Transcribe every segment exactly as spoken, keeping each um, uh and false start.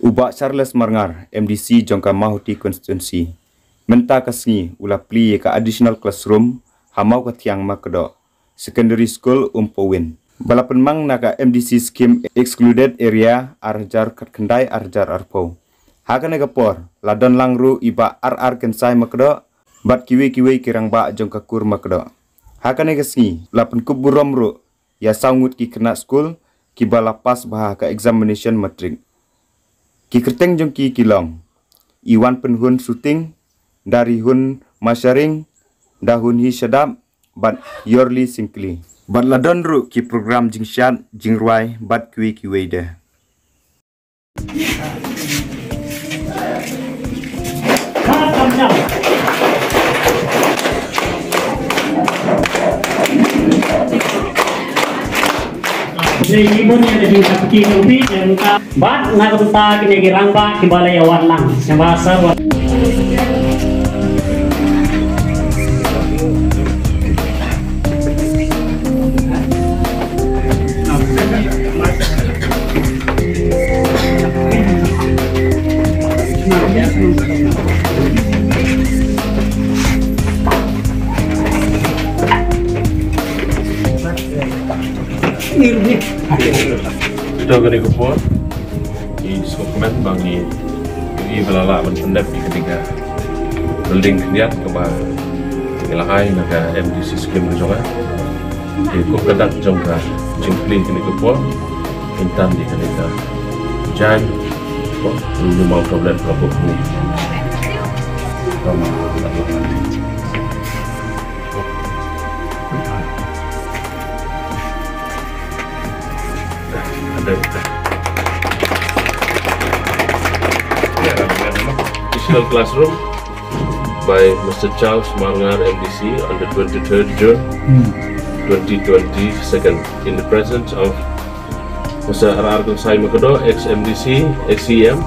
U Bah Charles Marngar, M D C jong ka Mawhati Constituency, mynta ka sngi u la plie ïa ka additional classroom ha Mawkathiang Makdoh Secondary School Umpowin, ba la pynmang na ka M D C Scheme Excluded Area ar hajar khatkhyndai ar hajar arphew. Ha kane ka por la don lang ruh i Bah R R Kynsai Makdoh bad kiwei kiwei ki rangbah jong ka kur Makdoh. Ha kane ka sngi la pynkup burom ruh ïa saw ngut ki khynnah skul kiba la pass bha ka examination matric. Ki kyrteng jong ki ki long: Iwanpynhun Suting, Darihun Masharing, Dahunhi Shadap bad Yorli Syngkli. Bad la don ruh ki program jingshad, jingrwai bad kiwei kiwei de. Bad na ka bynta kine ki rangbah kiba la ïa wan lang. Sngewbha sa. Ito kane ka por, i sngewkmen ba ngi, i ba la lah ban pyndep ïa kane ka building khyndiat kaba ngi la ai na ka M D C scheme ka jong nga. Te kum ka dak jong ka jingplie kane ka por, ngi tan ïa kane ka jaiñ, ko, ngi mawtob lem ka bok ni. Kama, Additional classroom by Mister Charles Marngar, M D C, on the twenty-third June, twenty twenty-second, in the presence of Mister R R Kynsai Makdoh, ex M D C, ex E M,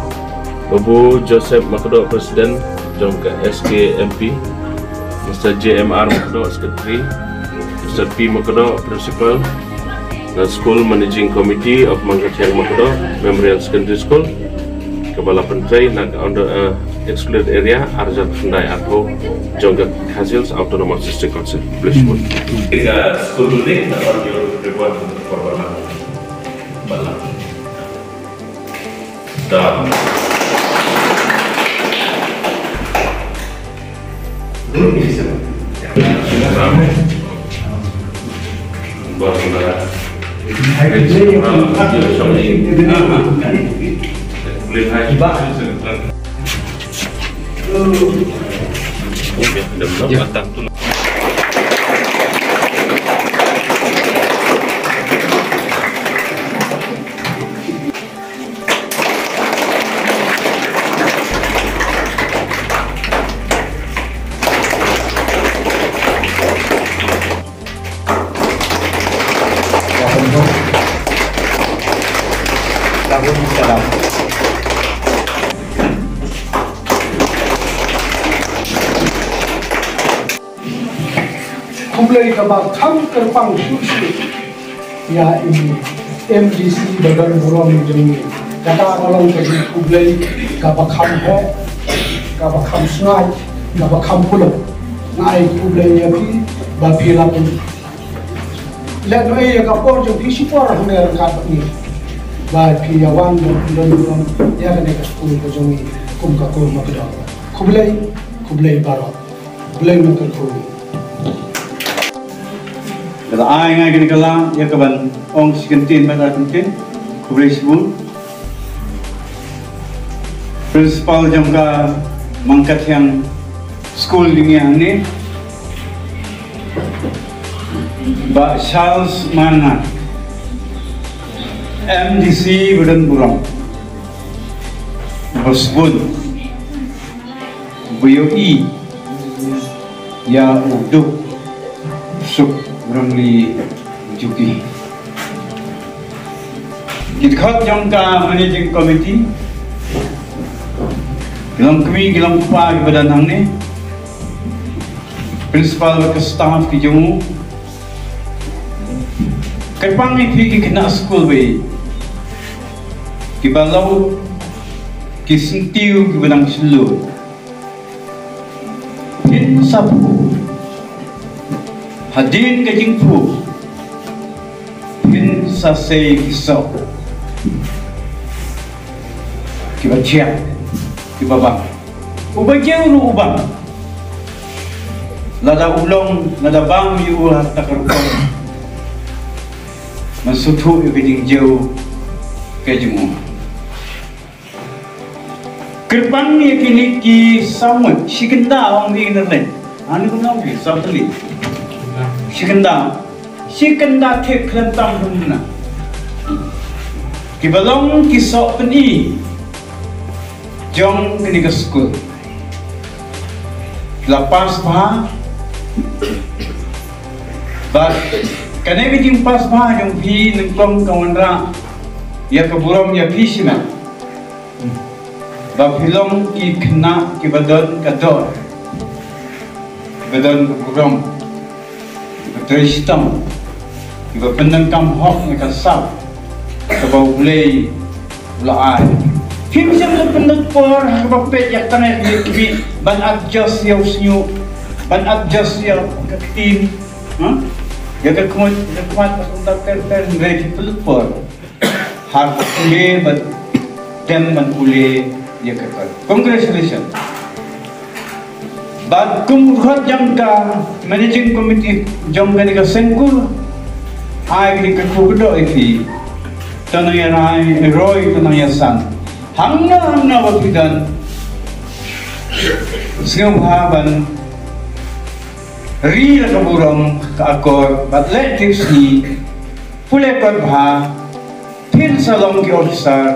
Babu Joseph Makdoh, President jong ka S K M P, Mister J M R Makdoh, Secretary, Mister P Makdoh, Principal, na School Managing Committee of Mangkathiang Makdoh Memorial Secondary School, kaba la pyntrei na ka under, uh, excluded area, ar hajar khyndai arphew jong ka Khasi Hills Autonomous District Council. Please, ka school building, na Khublei kaba kham kyrpang shuh shuh ïa i M D C ba don burom jong ngi. Kata ka long ka jingkhublei kaba kham heh, kaba kham sngaid, kaba kham puluk. Nga ai khublei ïa phi ba phi la pynlehnohei ïa ka por jong phi shipor hangne ryngkat bad ngi, ba phi ïa wan ban pynlong burom ïa kane ka skul ka jong ngi kum ka kur Makdoh. Khublei, khublei baroh. Khublei mynta ka por. Ka la ai nga kane ka lad ïa ka ban ong shi kyntien bad ar kyntien. Khublei shibun. Principal jong ka Mangkathiang School jong ngi hangne, Bah Charles Marngar, M D C ba don burom. Ba sbun, ba ïohi ïa u duk suk rangli juki. Ki dkhot jong ka managing committee, ki long kmie, ki long kpa kiba don hangne, principal bad ka staff ki jong u. Kyrpang ïa phi ki khynnah skul ba ïeit kiba la ki syntiew kiba dang shlur. Phin sa phuh. Hadien ka jingphuh, phin sa sei ki soh kiba thiah, kiba bang. Uba jia ruh u bang. Lada u long, lada bang ïa u ha kata ka rukom, man sngewthuh ïa ka jingjia ka jong u. Kyrpang ïa kine ki saw ngut, shi kynda ong ïa kine leh. Ani kumno ki saw tylli. Shi kynda. Shi kynda thik khlem tam hynna. Kiba long ki soh pyni jong kane ka skul. La pass bha. Bad kane ka jingpass bha jong phi nyngkong ka wanrah ïa ka burom ïa phi shimet. Ba phi long ki khynnah kiba don ka doh, kiba don ka burom, kiba trei shitom, kiba pyndonkam hok na ka sap kaba U Blei u la ai. Phim shym la pynlut por ha kaba peit ïa ka tnga ïa ka kmie ban adjust ïa u shñiuh, ban adjust ïa ka ktien, ha? Ïa ka khmut, ïa ka khmat, ïa ka khmat, ïa ka khmat, hynrei phi pynlut por. Ha ka pule bad dem ban pule ïa ka kor. Congratulations. Bad kum u khot jong ka managing committee jong kane ka seng kur, ai kane ka kyrdoh ïa phi. To nang ïa rai, roi to nang ïa san. Hangno hangno ba phi don, sngewbha ban ri la ka burom ka akor bad leh tip sngi. Pule kot bha, phin sa long ki officer,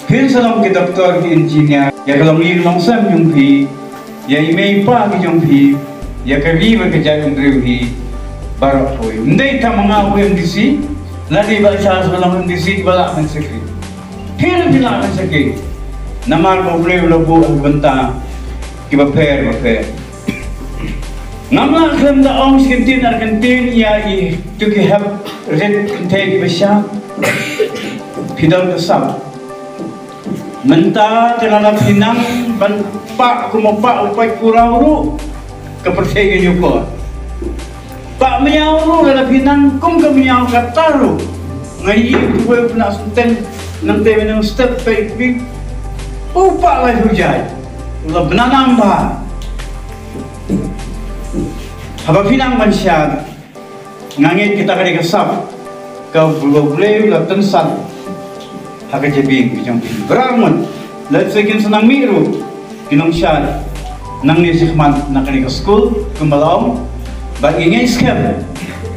phin sa long ki doktor, ki engineer, ïa ka longïing longsem jong phi, ïa i mei i pa ki jong phi, ïa ka ri bad ka jaitbynriew hi baroh kawei. Ym dei tang ma nga u M D C, lada i Bah Charles ba long M D C, i ba lah ban shakri. Phi ruh phi lah ban shakri. Namar ba U Blei u la buh ha ki bynta kiba pher bapher. Ngam lah khlem da ong shi kyntien ar kyntien ïa itu ki hep rit kynthei kiba shad. Phi don ka sap. Mynta te lada phi nang ban pah kum u pah u paid Kuraw ruh, ka pyrthei ka ñiewkor. Pah miaw ruh lada phi nang kum ka miaw kata ruh. Nga ïohi u kywei u khynnah synteng nangtei mynstep peit phi. U pah lai hujai. U la bna nam bha. Haba phi nang ban shad, nga ngeit kita ka dei ka sap kaba U Blei u la tyngshaiñ ha ka jabieng ka jong phi. Bra ngut, lehse kin sa nang mih ruh ki nongshad nangne shakhmat na kane ka skul kumba la ong. Bad ngi ngeit skhem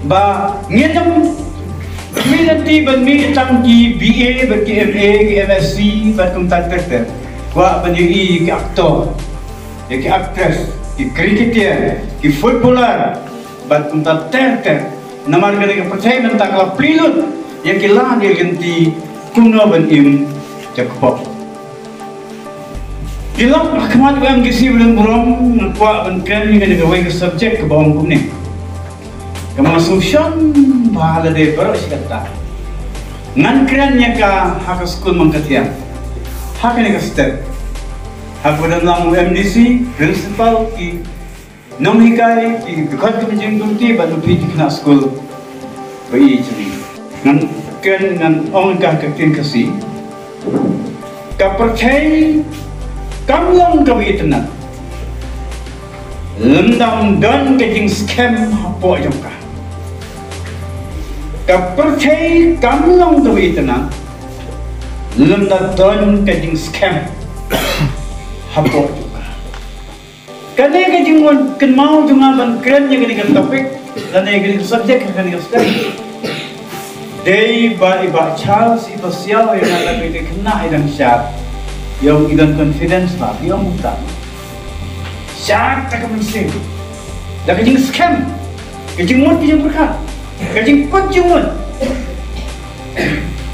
ba ngin ym mih lynti ban mih tang ki B A bad ki M A, ki M Sc bad kumta ter ter. Kwah ban ïohi ki actor, ïa ki actress, ki cricketer, ki footballer, bad kumta ter ter. Namar kane ka pyrthei mynta ka la plie lut ïa ki lad ïa ki lynti kumno ban im jakpoh. Ki lok ha khmat u M D C ba don burom, nga kwah ban kren ïa kane kawei ka subject kaba ong kumne. Kaba nga sngewsih bha lade baroh shi katta. Ngan kren ïa ka ha ka skul Mangkathiang. Ha kane ka step. Ha kaba don lang u M D C, principal, ki nonghikai, ki dkhot ki managing committee bad phi ki khynnah skul ba ïeit jong ngi. Ngan kren, ngan ong ka ha ka ktien Khasi. Ka pyrthei kam long kaba itynnad lymda ym don ka jingskhem hapoh jong ka. Ka pyrthei kam long kaba itynnad lymda don ka jingskhem hapoh jong ka. Kane ka jingwan kynmaw jong nga ban kren ïa kane ka topic lane ïa kane ka subject ha kane ka step. Dei ba i Bah Charles i pasiaw ïa nga da kane ka khynnah i dang shad. I ong i don confidence ba i ong kumta. Shad ta ka mynsiem. Da ka jingskhem, ka jingmut ka jingpyrkhat, ka jingkut jingmut.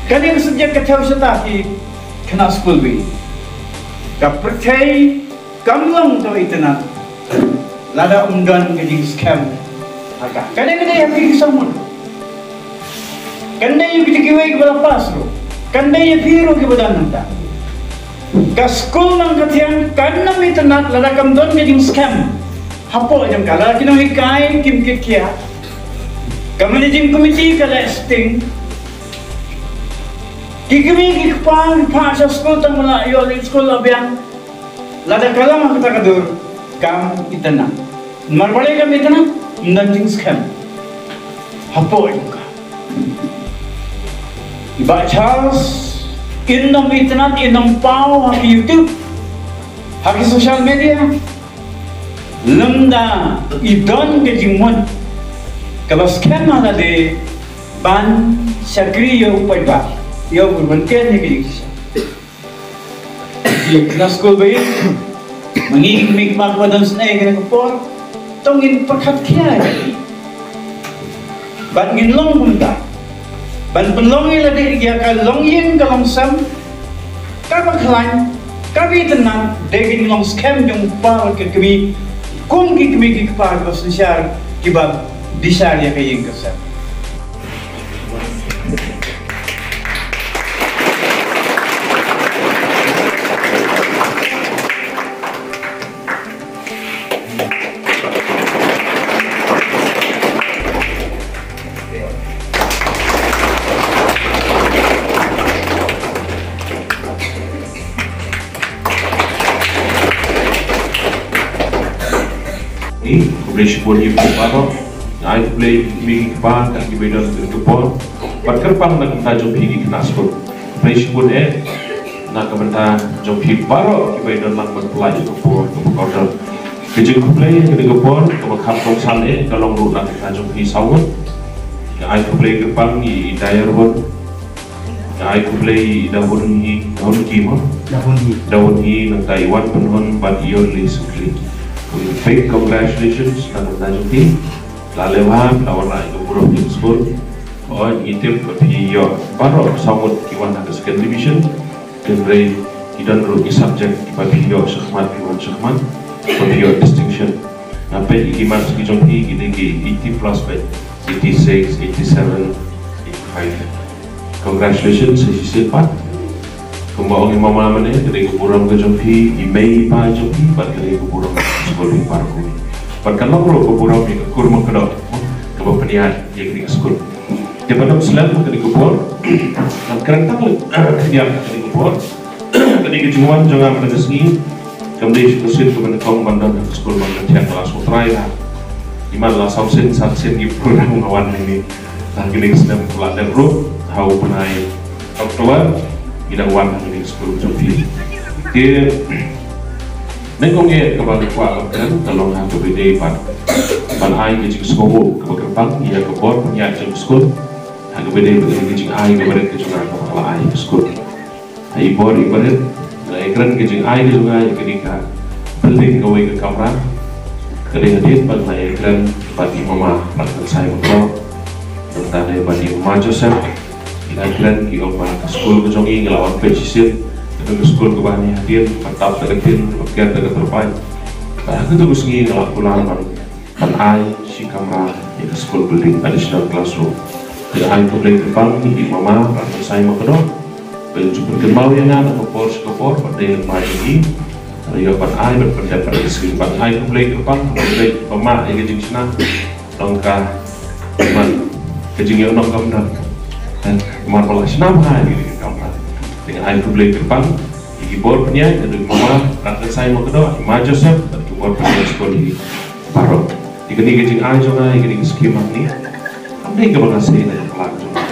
Kane ka subject ka thew shata ki khynnah skul ba ïeit. Ka pyrthei kam long kaba itynnad lada ym don ka jingskhem ha ka. Kane kane ha ki ki sawmut. Kane ïa kita kiwei kiba la pass ruh. Kane ïa phi ruh kiba don mynta. Ka skul Nongkyndong kan nym itynnad lada kam don ka jingskhem hapoh jong ka, lada ki nonghikai kim kit khia, ka managing committee ka leh sting. Ki kmie ki kpa ki phah sha skul tang ba la ïoh leit skul la biang. Lada ka long ha kata ka dur kam itynnad. Namar balei kam itynnad? Ym don jingskhem hapoh jong ka. I Bah Charles in nym itynnad, in nym paw ha ki YouTube, ha ki social media. Lymda i don ka jingmut kaba skhem ha lade ban shakri ïa u paidbah, ïa u ban ken ïa ka jingshisha. Ïa kane ka skul ba ïeit, ma ngi ki kmie ki kpa kiba don sngewbha kane ka por, to ngin pyrkhat khia ïa ka. Bad ngin long kumta. Ban pynlong ïa lade ïa ka longïing ka longsem kaba khlaiñ, kaba itynnad, dei ka jinglong skhem jong u kpa bad ka kmie, kum ki kmie ki kpa kiba synshar, kiba bishar ïa ka ïing ka sem. Ni, khublei shibun ïa phi baroh. Nga ai khublei ïa phi ki kpa, kat kiba don ha kane ka por. Bad kyrpang na ka bynta jong phi ki khynnah skul. Khublei shibun eh na ka bynta jong phi baroh kiba don lang ban pynlait ïa ka por kaba kordor. Ka jingkhublei ha kane ka por kaba kham kongsan eh ka long ruh na ka bynta jong phi saw ngut. Nga ai khublei kyrpang ïa i Dayarbun. Nga ai khublei ïa i Dahun Hi, Dahun Ki mo? Dahun Hi. Dahun Hi, nangta i Wan Pynhun bad i Yorli Sukli. Big congratulations na ka bynta jong phi. La leh bha, la wanrah ïa ka burom jong ka skul. Hooid, ngi tip ba phi ïoh baroh saw ngut ki wan ha ka second division. Hynrei ki don ruh ki subject kiba phi ïoh shakhmat, phi wan shakhmat, ba phi ïoh distinction. Nga peit ïa ki marks ki jong phi, ki dei ki eighty plus beit, eighty-six, eighty-seven, eighty-five. Congratulations sa shisien pat. Kumba ong i mama mynne, ka dei ka burom ka jong phi, i mei i pa jong phi, bad ka dei ka burom ka skul phi baroh kawei. Bad ka long ruh ka burom ïa ka kur ba kordor kaba pynïaid ïa kane ka skul. Te ban ym slem ha kane ka por, ngan kren tang leh, ah, khyndiat ha kane ka por. Kane ka jingwan jong nga mynta ka sngi kam dei shuh ka sien kaba nyngkong ban don ha ka skul Nongkyndong, la shu trai ha. Imat la saw sien, san sien ki program nga wan hangne. Ha kane ka snem la dep ruh ha u bnai October ngi dang wan ha kane ka skul jong phi. Te nyngkong eh kaba nga kwah ban kren ka long ha kaba ïadei bad ban ai ka jingsngewnguh kaba kyrpang ïa ka bor pynïaid jong ka skul. Ha kaba ïadei bad ka jingai kaba rit ka jong nga kaba nga la ai ha ka skul. Ha i bor i barit, nga ïakren ka jingai ka jong nga ïa kane ka building kawei ka kamra. Ka dei hadien ba nga la ïakren bad i mama Ratnansai Makro. Nangta dei bad i mama Joseph. Ngi la kren ki ong ba ka skul ka jong ngi, ngi la wan peit shisien. Kata ka skul kaba ne hadien, ba tap da ka tin, ba ker da ka tyrpait. Bad ha kato ka sngi nga la kular ban ban ai shi kamra ïa ka school building, additional classroom. Te ai khublei kyrpang ïa i mama Ratnansai Makro. Ba in ju pynkynmaw ïa nga na ka por sha ka por, ba dei lyngba jong i. Nga ïoh ban ai, ban pyndep, ban ai shi, ban ai khublei kyrpang, khublei mama ïa ka jingshna. Nongka man ka jingïohnong kam dang. Mar ba la shna bha ïa ka kamra. Te ai khublei kyrpang ïa ki bor pynïaid, ïa i mama Ratnansai Makro, i ma Joseph, bad ki bor pynïaid skul hi baroh. Ïa kane ka jingai jong nga, ïa kane ka skim hangne, kam dei kaba nga sei na ka pla jong nga.